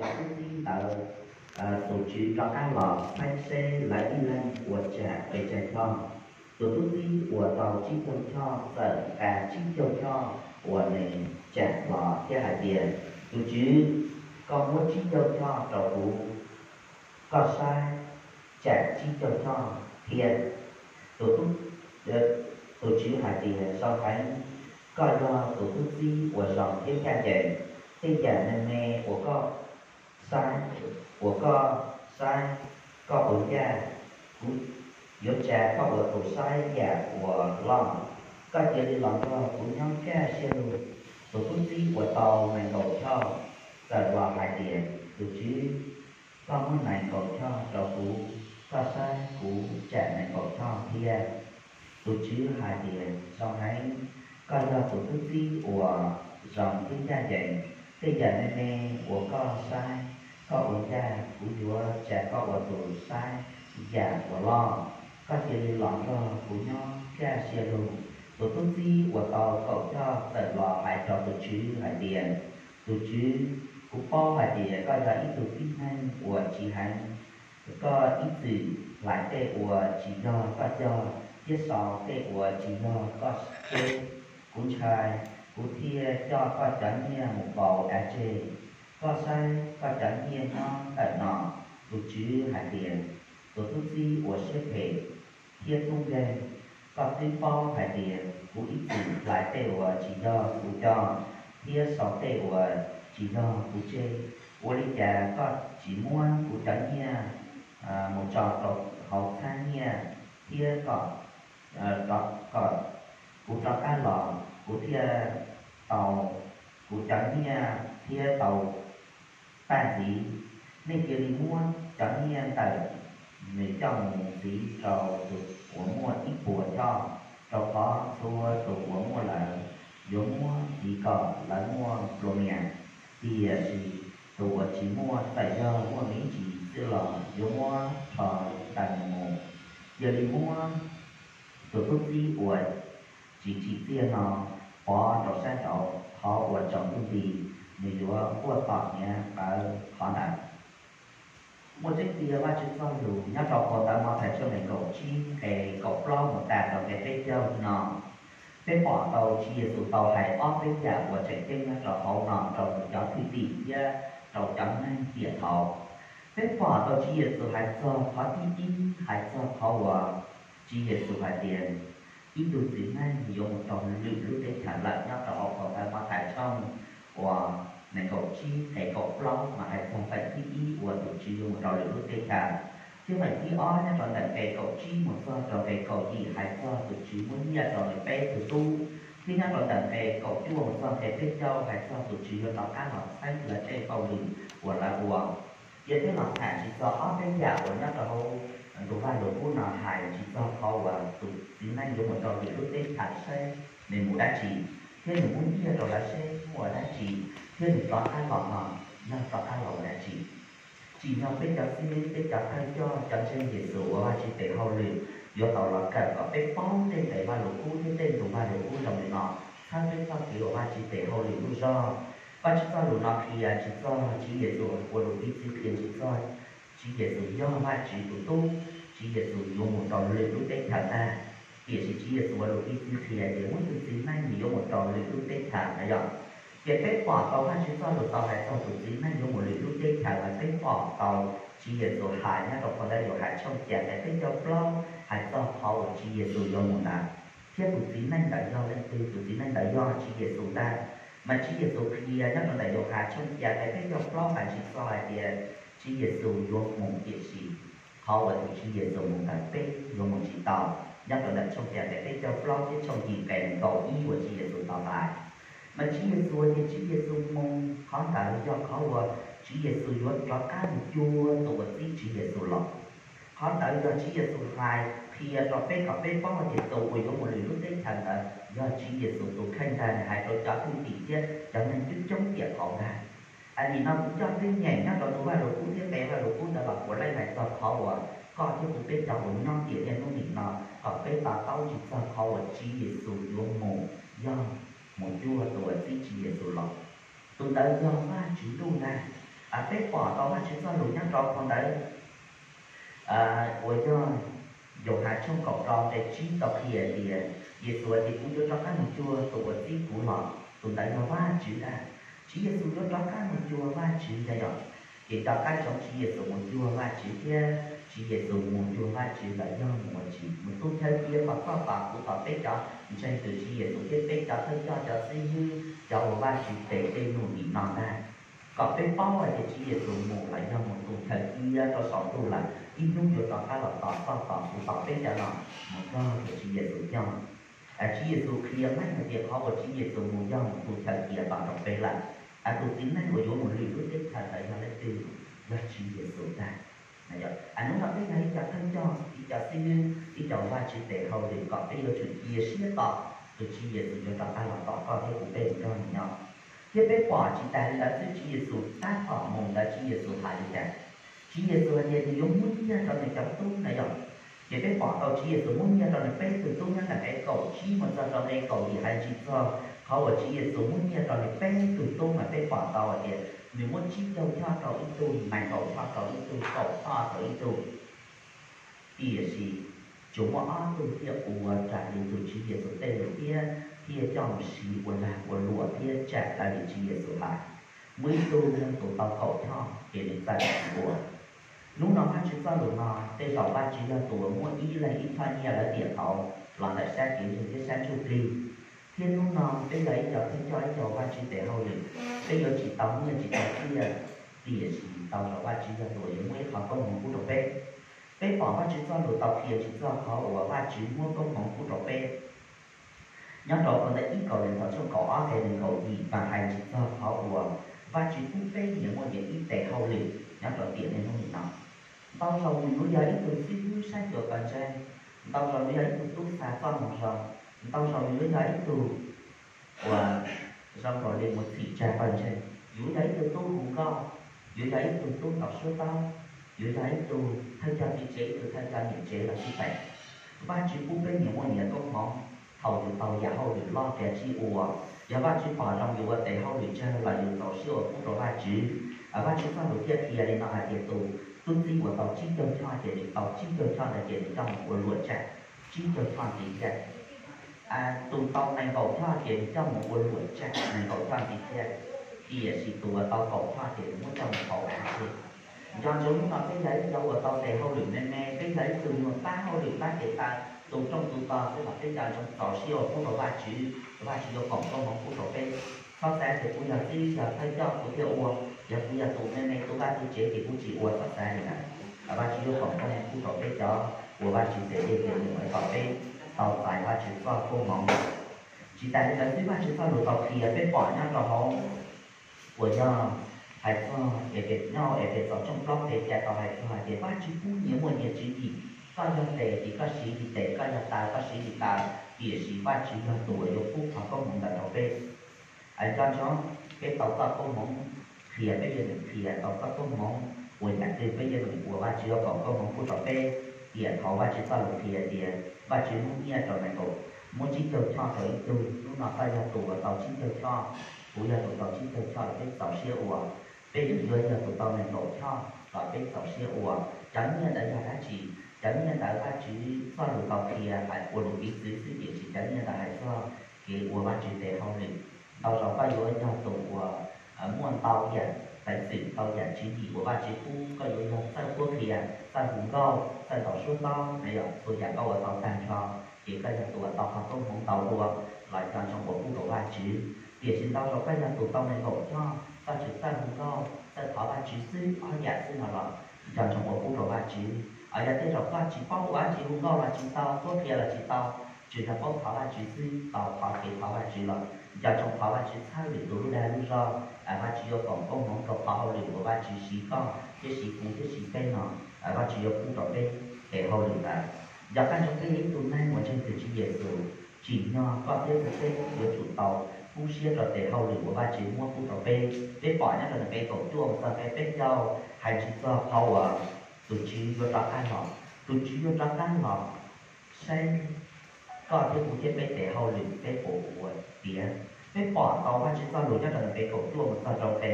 Tus tub txib ntawd, tus tswv rov qab los saib seb lawv ib leeg ua tsam pes tsawg choj. Tus tub txib uas tau tsib caug choj txawm nqa tsib caug choj uas nws tsam los thiab hais tias, Tus tswv, koj muab tsib caug choj rau kuv, koj saib, tsam tsib caug choj thiab. Tus tub, tus tswv hais tias, Zoo heev, koj yog tus tub txib uas zoo thiab ncaj ncees. Tej yam me me uas koj saib, uas koj saib, koj ua ncaj, kuv yuav tsa koj ua tus saib yam uas loj. Koj cia li los nrog kuv nyob kaj siab lug. Tus tub txib uas tau nees nkaum choj txawm los hais tias, Tus tswv, koj muab nees nkaum choj rau kuv, koj saib, kuv tsam nees nkaum choj thiab. Tus tswv hais tias, Zoo heev, koj yog tus tub txib uas zoo thiab ncaj ncees. Tej yam me me uas koj saib, koj ua ncaj, kuv yuav tsa koj ua tus saib yam uas loj. Koj cia li los nrog kuv nyob kaj siab lug. Tus tub txib uas tau kaum choj txawm los hais rau tus tswv hais tias, Tus tswv, kuv paub hais tias koj yog ib tug tib neeg uas tsiv heev. Koj ib txwm hlais tej uas tsis yog koj cog thiab sau tej uas tsis yog koj tseb. Kuv ntshai, kuv thiaj coj koj cov nyiaj mus pauv av tseg. Koj saib, koj cov nyiaj nyob ntawm no. Tus tswv hais tias, Tus tub txib uas siab phem thiab tub nkeeg, koj twb paub hais tias kuv ib txwm hlais tej uas tsis yog kuv cog thiab sau tej uas tsis yog kuv tseb. Ua li cas koj tsis muab kuv cov nyiaj mus tso rau hauv txhab nyiaj thiab kom, kom kuv rov qab los, kuv thiaj tau kuv cov nyiaj thiab tau paj ntxiv? Nej cia li muab cov nyiaj ntawm nws coj mus ntxiv rau tus uas muaj ib puas choj, rau qhov txhua tus uas muaj lawm yuav muab ntxiv kom lawv muaj nplua mias, tiam sis tus uas tsis muaj, txawm yog muaj me ntsis xwb los yuav muab rho ntawm nws mus. Cia li muab tus tub txib uas tsis tsim txiaj no pov rau sab nraud, qhov uas tsaus ntuj nti, nws yuav quaj tom hniav qawv qhov ntawd. Muaj tseeb tiag, Vajtswv txoj lus nyob rau phau ntawv Mathais tshooj nees nkaum tsib nqe kaum plaub mus tas rau nqe peb caug no, peb pom tau Tswv Yexus tau hais ob peb yam uas tseem ceeb nyob rau hauv no rau nws cov thwj tim thiab rau cov neeg tiam thaud. Peb pom tau Tswv Yexus hais txog qhov thib ib, hais txog qhov uas Tswv Yexus hais tias ib tug txiv neej yuav mus rau lwm lub teb chaws lawm. Nyob rau hauv phau ntawv Mathais tshooj uas nees nkaum tsib nqe kaum plaub mas hais txog feem thib ib uas tus Tswv yuav mus rau lwm lub teb chaws, thiab feem thib ob nyob rau ntawm nqe kaum tsib mus txog rau nqe kaum yim hais txog tus Tswv muab nyiaj rau nws peb tug tub, thiab nyob rau ntawm nqe kaum cuaj mus txog nqe peb caug hais txog tus Tswv yuav rov qab los txheeb lawv tej hauj lwm uas lawv ua. Ces peb los tham tsis txog ob peb yam uas nyob rau hauv tus Vaj Lug Kub no hais tsis txog qhov uas tus txiv neej yuav mus rau lwm lub teb chaws seb nws mus dab tsi, thiab nws muab nyiaj rau lawv seb muaj dab tsi, thiab nws rov qab los no yog rov qab los ua dab tsi. Tsim nyog peb cov xib hwb, peb cov thawj coj, cov ntseeg Yexus ua Vajtswv tes hauj lwm yuav tau los kawm kom peb paub tej nqe Vaj Lug Kub thiab tej ntu Vaj Lug Kub zoo li no, txhawb peb txoj kev ua Vajtswv tes hauj lwm lub zog. Vajtswv txoj lus no qhia tsis txog Tswv Yexus ua lus piv txwv qhia tsis txog Tswv Yexus yog Vajtswv tus Tub, Tswv Yexus yuav mus rau lwm lub teb chaws ntag. Tiam sis Tswv Yexus ua lus piv txwv qhia tias muaj ib tug txiv neej nws yuav mus rau lwm lub teb chaws na yom. Ces peb pom tau Vajtswv txoj lus tau hais txog tus txiv neej yuav mus lwm lub teb chaws mas peb pom tau Tswv Yexus hais nyob rau phau ntawv Yauhas tshooj xya nqe peb caug plaub hais txog qhov uas Tswv Yexus yuav mus ntawd, thiab tus txiv neej ntawd yog leej twg. Tus txiv neej ntawd yog Tswv Yexus ntag. Mas Tswv Yexus qhia nyob rau ntawm Yauhas tshooj xya nqe peb caug plaub hais tsis txog hais tias Tswv Yexus yuav mus, tiam sis qhov uas tus Tswv Yexus mus ntawd peb yuav mus tsis tau. Nyob rau ntawm tshooj xya nqe peb caug plaub thiab tshooj yim nqe nees nkaum ib uas Tswv Yexus tau hais, mas Tswv Yexus tias Tswv Yexus mus, qhov ntawd yog qhov uas Tswv Yexus yuav rov qab mus cuag tus uas txib Tswv Yexus los. Qhov ntawd yog Tswv Yexus hais qhia rau peb kom peb paub tias tus uas yuav mus lwm lub teb chaws ntawd yog Tswv Yexus tus kheej ntag, nws hais rau cov thwj tim thiab cov neeg coob coob tiam thaud ntag. Nim no kuv coj peb nyeem nyob rau tus Vaj Lug Kub thiab nqe Vaj Lug Kub ntawd los puav leej hais txog qhov uas koj thiab kuv peb cov uas nyob tiam niaj hnub nim no kom peb to taub tsis txog qhov uas Tswv Yexus yuav mus, yog mus cuag tus uas txib Tswv Yexus los. Tus ntawd yog Vajtswv Ntuj ntag. Peb pom tau Vajtswv txoj lus nyob rau phau ntawv uas yog Yauhas tshooj kaum rau nqe tsib tau qhia tias, Yexus hais tias, Kuv yuav rov qab mus cuag tus uas txib kuv los, tus ntawd yog Vajtswv ntag. Tswv Yexus yuav rov qab mus cuag Vajtswv ntag yom. Ces nco qab ntsoov Tswv Yexus mus cuag Vajtswv thiab Tswv Yexus mus cuag Vajtswv ntawd yog mus ua tsi? Mus tu chaw cia kom txog tos kuv tos peb cov ntseeg tus Tswv Yexus thiab peb cov thawj coj cov xib hwb cov uas Vajtswv tes tej num nim no ntag, kom peb paub hais tias Tswv Yexus mus los yog mus tu chaw cia rau saum ntuj lawm, ib hnub yuav rov qab los tos txog tos kuv tos peb cov no mus nrog tus Tswv Yexus nyob. Tswv Yexus qhia meej hais tias qhov uas Tswv Yexus mus yog mus tu chaw cia tos rau peb lawm. Tus txiv neej uas yuav mus lwm lub teb chaws ntawd yog leej twg? Yog Tswv Yexus ntag. Hnub no peb yog ib co thawj coj, ib co xib hwb, ib co Vajtswv tes hauj lwm kom peb yuav tsum cia siab tos tus Tswv Yexus yuav rov qab los tos koj thiab kuv peb mus nrog nws nyob. Thiab peb pom tsis tas li ntawd xwb, Tswv Yexus tab tom mus ntawd Tswv Yexus hais li cas? Tswv Yexus hais tias nws yuav muab nyiaj rau nws cov tub na yom. Ces peb pom tau Tswv Yexus muab nyiaj rau nws peb tug tub nyob ntawm nqe kaum tsib mus txog rau nqe kaum yim hais ntsis txog qhov uas Tswv Yexus muab nyiaj rau nws peb tug tub mas peb pom tau hais tias nws muab tsib caug choj rau ib tug, nees nkaum choj rau ib tug, kaum choj rau ib tug. Tiam sis tsuas muaj ob tug thiaj ua raws li tus Tswv Yexus tej lus thiab thiaj coj mus siv ua lag ua luam thiab tsim lawv li Tswv Yexus hais. Muaj ib tug yog tus tau kaum choj ces nws txawm tsis ua. Hnub no Vajtswv txoj lus no, tej zaum Vajtswv yog tus uas muab ib leeg ib choj nyiaj lawv tiam thaud los ntawm sab kev ntseeg thiab sab ntsuj plig, thiab hnub no peb yog ib co thawj coj ib co Vajtswv tes hauj lwm, peb yuav tsis tau nyiaj tsis tau txiaj, tiam sis tau zaum Vajtswv yog tus uas yuav muab ib qho koob hmoov pub rau peb. Peb pom Vajtswv txoj lus tau qhia tsis txog qhov uas Vajtswv muab koob hmoov pub rau peb. Nyob rau phau ntawv ib Kauleethaus tshooj kaum ob nqe nees nkaum yim mas hais tsis txog qhov uas Vajtswv pub peb nyias muaj nyias ib tes hauj lwm nyob rau tiam niaj hnub nim no. Ntau zaus nws yuav yog ib tug xib hwb saib xyuas pawg ntseeg, ntau zaus yuav yog ib tug tub xa txoj moo zoo, ntau zaus yuav yog ib tug uas zoo nkaus li mus txhim tsa pawg ntseeg, yuav yog ib tug tub hu nkauj, yuav yog ib tug tub ntaus suab taub, yuav yog ib tug thawj coj txiv tsev, ib tug thawj coj niam tsev los xij peem. Vajtswv pub peb nyias muaj nyias koob hmoov. Thaum yus tau yam hauj lwm loj kav tsij ua, yog Vajtswv pom zoo yus ua tes hauj lwm tsawg los yus txaus siab ua pub rau Vajtswv. Vajtswv txoj lus thiaj qhia li no hais tias tus tub txib uas tau tsib caug choj ces nws tau tsib caug choj ntawd ces nws coj mus ua luam tsam tsib caug choj ntxiv thiab. Tus tau nees nkaum choj ces nws coj mus ua luam tsam nees nkaum choj ntxiv thiab. Tiam sis tus uas tau kaum choj ces nws muab coj mus pauv av xwb. Nco ntsoov hnub no peb yog ib co uas tau tes hauj lwm me me, peb yog ib tug nyuag pab hauj lwm pab kev taw, tu rooj tu tog xwb los peb nco ntsoov txaus siab ua pub rau Vajtswv, Vajtswv yuav foom koob hmoov pub rau peb. Txhob xav tias kuv yog txib yog thawj coj kuv thiaj ua, yog kuv yog tus me me tu vaj tu tsev ces kuv tsis ua, txhob xav li ntawd. Vajtswv yuav foom koob hmoov pub rau peb cov uas Vajtswv tes dej tes num kom peb tau txais Vajtswv txoj koob hmoov. Tsis tas li ntawd xwb, Vajtswv txoj lus tau qhia peb pom nyob rau hauv uas yog hais txog Efe, nyob hauv Efexus tshooj plaub nqe xya tau hais txog hais tias Vajtswv pub nyias muaj nyias tswv yim, koj yog tes ces koj siv li tes, koj yog taw koj siv li taw, tiam sis Vajtswv yog tus uas yuav pub qhov koob hmoov ntawd rau peb. Nco ntsoov, peb tau txoj koob hmoov qhia peb yuav nws qhia, tau txoj koob hmoov ua yam twg peb yuav nws ua, Vajtswv yuav foom koob hmoov pub rau peb. Tiam thaud Vajtswv txoj lus qhia tias Vajtswv muab nyiaj rau nees nkaum, muab tsib caug choj rau ib tug. Hnub no koj yog tus uas tau tsib caug choj, kuv yog tus tau tsib caug choj los peb txaus siab ua. Peb yuav yog tus tau nees nkaum choj los peb txaus siab ua. Cov nyiaj ntawd yog dab tsi? Cov nyiaj ntawd Vajtswv txoj lus tau qhia hais ua lus piv txwv xwb, tiam sis cov nyiaj ntawd hais txog kev ua Vajtswv tes hauj lwm. Ntau zaus koj yuav yog tus uas muaj ntau yam peev xwm, ntau yam tswv yim uas Vajtswv pub, koj yuav yog txawj qhuab qhia, txawj hu nkauj, txawj ntaus suab taub, yog txhua yam koj ua tau tag nrho, ces koj yog tus uas tau qhov koob hmoov ntau dua los nco ntsoov ua pub rau Vajtswv. Tiam sis ntau zaus koj yog tus tau nees nkaum choj, koj tsuas txawj hu nkauj, txawj thov Vajtswv xwb, ob yam xwb no los nco ntsoov ua pub rau Vajtswv. Yog tej zaum koj tsis paub ua dab tsi, hu nkauj los tsis tau, qhuab qhia los tsis tau, tsuas yog paub thov Vajtswv xwb, tau qhov kev thov Vajtswv los nco ntsoov thov Vajtswv txhawb lwm tus lub dag lub zog, Vajtswv yuav foom koob hmoov rau qhov hauj lwm uas Vajtswv siv koj thiab siv kuv thiab siv peb no, Vajtswv yuav pub rau peb tes hauj lwm ntawd. Nco qab ntsoov peb yog ib tug neeg uas ntseeg tus Tswv Yexus, tsim nyog koj thiab kuv peb yuav tsum tau kub siab rau tes hauj lwm uas Vajtswv muab pub rau peb. Peb pom nyob rau nqe kaum cuaj mus txog nqe peb caug hais tsis txog qhov uas tus Tswv yuav rov qab los. Tus Tswv yuav rov qab los saib koj thiab kuv thiab peb tes hauj lwm peb puas ua tiav. Peb pom tau Vajtswv txoj lus nyob rau nqe kaum cuaj mus txog rau nqe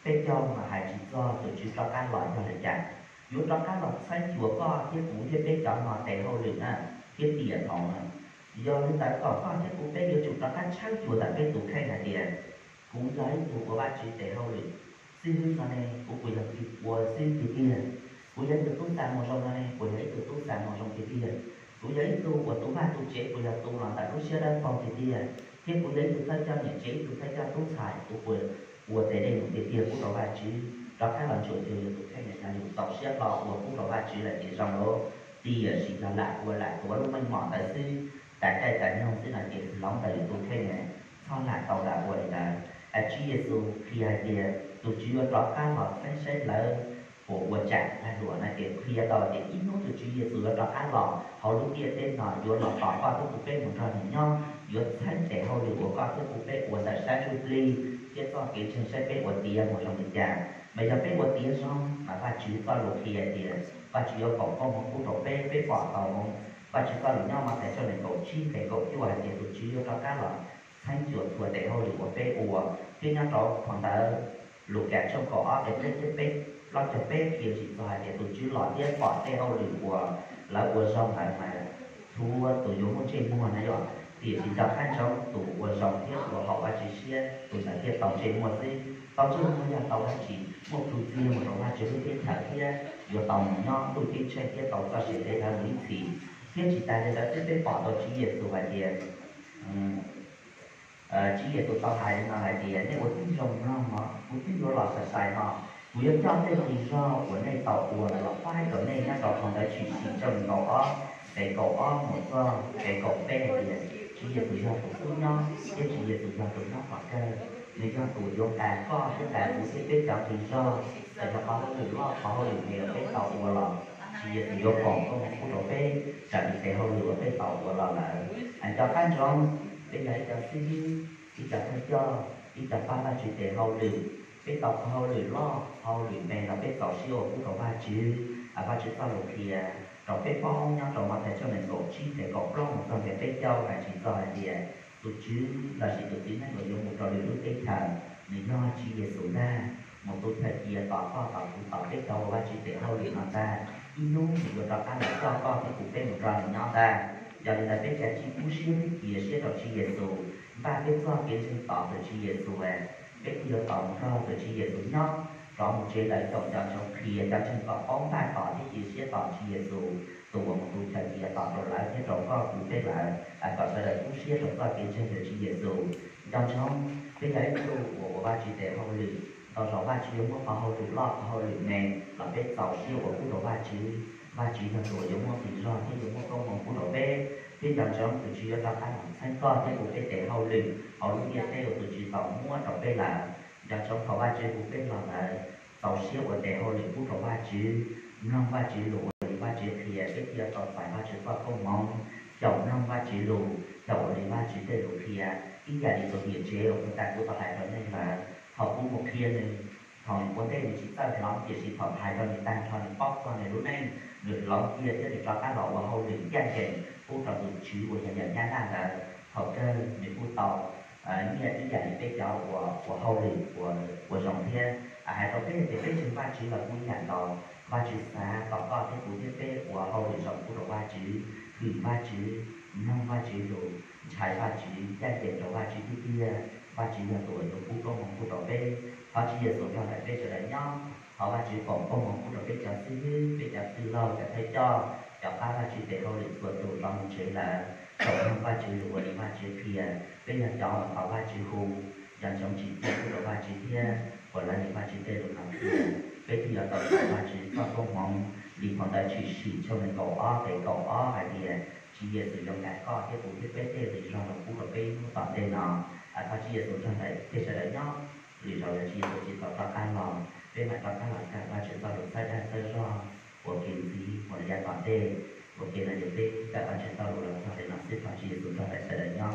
peb caug mas hais tsis txog tus Tswv rov qab los yog li cas. Yuav rov qab los txheeb cuas koj thiab kuv thiab peb cov no tes hauj lwm na, thiab tiam thaum na. Yog li ntawd kom koj thiab kuv peb yuav tsum rov qab txheeb cuas ntawm peb tus kheej hais tias, kuv yog ib tug ua Vajtswv tes hauj lwm xib hwb no ne, kuv puas yog tus ua xib hwb tiag tiag? Kuv yog ib tug tub xa mus zoo no ne, puas yog ib tug tub xa mus zoo tiag tiag? Kuv yog ib tug uas tu vaj tu tsev puas yog tu los ntawm lub siab dawb paug tiag tiag? Thiab kuv yog ib tug thawj coj niam tsev, ib tug thawj coj tub ntxhais, kuv puas ua tes dej mus tiag tiag pub rau Vajtswv? Rov qab los ntsuam ntsuas yus tus kheej, yog yus txaus siab hlo ua pub rau Vajtswv lawm ces zoo lauj. Tiam sis yog lam ua lam tuav lub meej mom ntawd xwb, tas caij tas nyoog xwb no ces hloov tau yus tus kheej, txhob lam tau lam ua li ntawd. Tswv Yexus qhia hais tias tus Tswv yuav rov qab los txheeb saib lawv puas ua tsam lag luam no ces qhia tau tias ib hnub tus Tswv Yexus yuav rov qab los hauv lub ntiaj teb no, yuav los tos koj thiab kuv peb mus nrog nws nyob, yuav txheeb tes hauj lwm uas koj thiab kuv peb ua ntawm sab ntsuj plig thiab txoj kev ntseeg saib peb ua tiav mus zoo li cas. Mas yog peb ua tiav zoo mas Vajtswv txoj lus qhia tias Vajtswv yuav foom koob hmoov pub rau peb, peb pom tau hmoov. Vajtswv txoj lus nyob Mathais tshooj nees nkaum tsib nqe kaum cuaj hais tias tus Tswv yuav rov qab los txheeb cuas txhua tes hauj lwm uas peb ua. Thiab nyob rau phau ntawv Lukas tshooj kaum ob nqe peb caug peb, plaub caug peb qhia tsis txog hais tias tus Tswv los thiab pom tej hauj lwm uas lawv ua zoo ntawd mas txhua tus yuav muaj ntsej muag na yom. Tiam sis nco qab ntsoov, tus ua zoo thiab ua haum Vajtswv siab tus ntawd thiaj tau ntsej muag xwb. Tau ntsej muag yog tau dab tsi? Muaj plhus txiag mus rau Vajtswv lub teb chaws thiab yuav tau mus nyob ntuj ceeb tsheej thiab tau txoj sia deb dawb mus ib txhis. Thiab tsis tas li ntawd xwb, peb pom tau Tswv Yexus hais tias, Tswv Yexus tau hais li no hais tias, nej ua tib zoo mloog no, kuv twb yuav los sai sai no, kuv yuav coj tej qis zog uas nej tau ua lawm los faib rau nej. Nyob rau phau ntawv Tshwm Sim tshooj nees nkaum ob nqe kaum ob mus txog nqe kaum peb hais tias Tswv Yexus yog tus tub nyob thiab Tswv Yexus yog tus nyob tom kawg. Nws yog tus yuav nqa koj thiab nqa kuv thiab peb cov qis zog, txawm yog qhov hauj lwm loj qhov hauj lwm me uas peb tau ua los, Tswv Yexus yuav foom koob hmoov pub rau peb raws li tes hauj lwm uas peb tau ua los lawm. Nco qab ntsoov, peb yog ib cov xib hwb, ib cov thawj coj, ib cov pab Vajtswv tes hauj lwm. Peb tau qhov hauj lwm loj qhov hauj lwm me los peb txaus siab ua pub rau Vajtswv. Vajtswv txoj lus qhia rau peb paub nyob rau Mathais tshooj nees nkaum tsib nqe kaum plaub mus txog nqe peb caug hais tsis txog hais tias tus Tswv lossis tus Txiv Neej uas yuav mus rau lwm lub teb chaws, nws yog Tswv Yexus ntag, mus tu chaw cia tos koj tos kuv tos peb cov ua Vajtswv tes hauj lwm no ntag. Ib hnub nws yuav rov qab los coj koj thiab kuv peb mus nrog nws nyob ntag. Yog li ntawd peb cia li kub siab thiab cia siab rau Tswv Yexus, npaj peb txoj kev ntseeg tos tus Tswv Yexus, peb thiaj yuav tau mus nrog tus Tswv Yexus nyob. Rov mus tsev lawm xyaum nco ntsoov qhia cov ntseeg kom paub npaj tos thiab cia siab tos Tswv Yexus, tus uas mus tu chaw cia tos rau lawv thiab rau koj kuv peb lawm, kom sawv daws kub siab rau txoj kev ntseeg tus Tswv Yexus. Nco ntsoov, peb yog ib tug uas ua Vajtswv tes hauj lwm, tau zaum Vajtswv yuav muab qhov hauj lwm loj qhov hauj lwm me los peb txaus siab ua pub rau Vajtswv. Vajtswv yog tus uas yuav muab qis zog thiab yuav muab koob hmoov pub rau peb. Thiab nco ntsoov tus Tswv yuav rov qab los txheeb koj thiab kuv peb tes hauj lwm hauv lub ntiaj teb uas tus Tswv tau muab rau peb lawm. Nco ntsoov thaum Vajtswv hu peb los ntawd, txaus siab ua tes hauj lwm pub rau Vajtswv, mloog Vajtswv lus ua li Vajtswv qhia, peb thiaj tau txais Vajtswv txoj koob hmoov. Xyaum mloog Vajtswv lus, xyaum ua li Vajtswv tej lus qhia. Ib yam li tus niam tsev uas puag ta kuv tau hais rau nej lawm, thaum kuv mus qhia nws, thaum ua ntej nws tsis txawj hloov, tiam sis thaum hais rau nws tag nrho nws paub txog nws lub neej, nws hloov cia thiab nws rov qab los ua hauj lwm ncaj ncees pub rau tus Tswv uas yog yawm Nyab Laj ntawd. Thaum kawg nws kuj tau nyiaj ib yam li peb cov uas ua hauj lwm ua zoo thiab. Hais rau peb tias peb ntseeg Vajtswv los kuj ib yam nkaus, Vajtswv xav kom koj thiab kuv thiab peb ua hauj lwm zoo pub rau Vajtswv, hwm Vajtswv, mloog Vajtswv lus, ntshai Vajtswv, ncaj ncees rau Vajtswv tiag tiag. Vajtswv yog tus uas yuav pub koob hmoov pub rau peb. Thov Tswv Yexus nrog nraim peb sawv daws nyob. Thov Vajtswv foom koob hmoov pub rau peb cov xib hwb, peb cov txwj laug, cov thawj coj, cov pab Vajtswv tes hauj lwm txhua tus rov mus tsev lawm, tau mloog Vajtswv lus ua li Vajtswv qhia. Peb yog cov uas tau Vajtswv hu, nco ntsoov tsim txiaj pub rau Vajtswv thiab ua raws li Vajtswv tej lus qhia, peb thiaj yuav tau txais Vajtswv txoj koob hmoov. Li phau ntawv Tshwm Sim tshooj nees nkaum ob nqe kaum ob hais tias Tswv Yexus yuav nqa koj thiab kuv thiab peb tej qis zog los pub rau peb hnub tom ntej no. Thov Tswv Yexus nrog nraim peb sawv daws nyob. Lwm zaus yog Tswv Yexus tsis tau rov qab los, peb mam rov qab los kawm Vajtswv txoj lus txhawb dag txhawb zog ua ke ntxiv mus li yav tom ntej. Ua ke no ces peb kawm Vajtswv txoj lus los txog li no xwb, thov Tswv Yexus nrog nraim sawv daws nyob.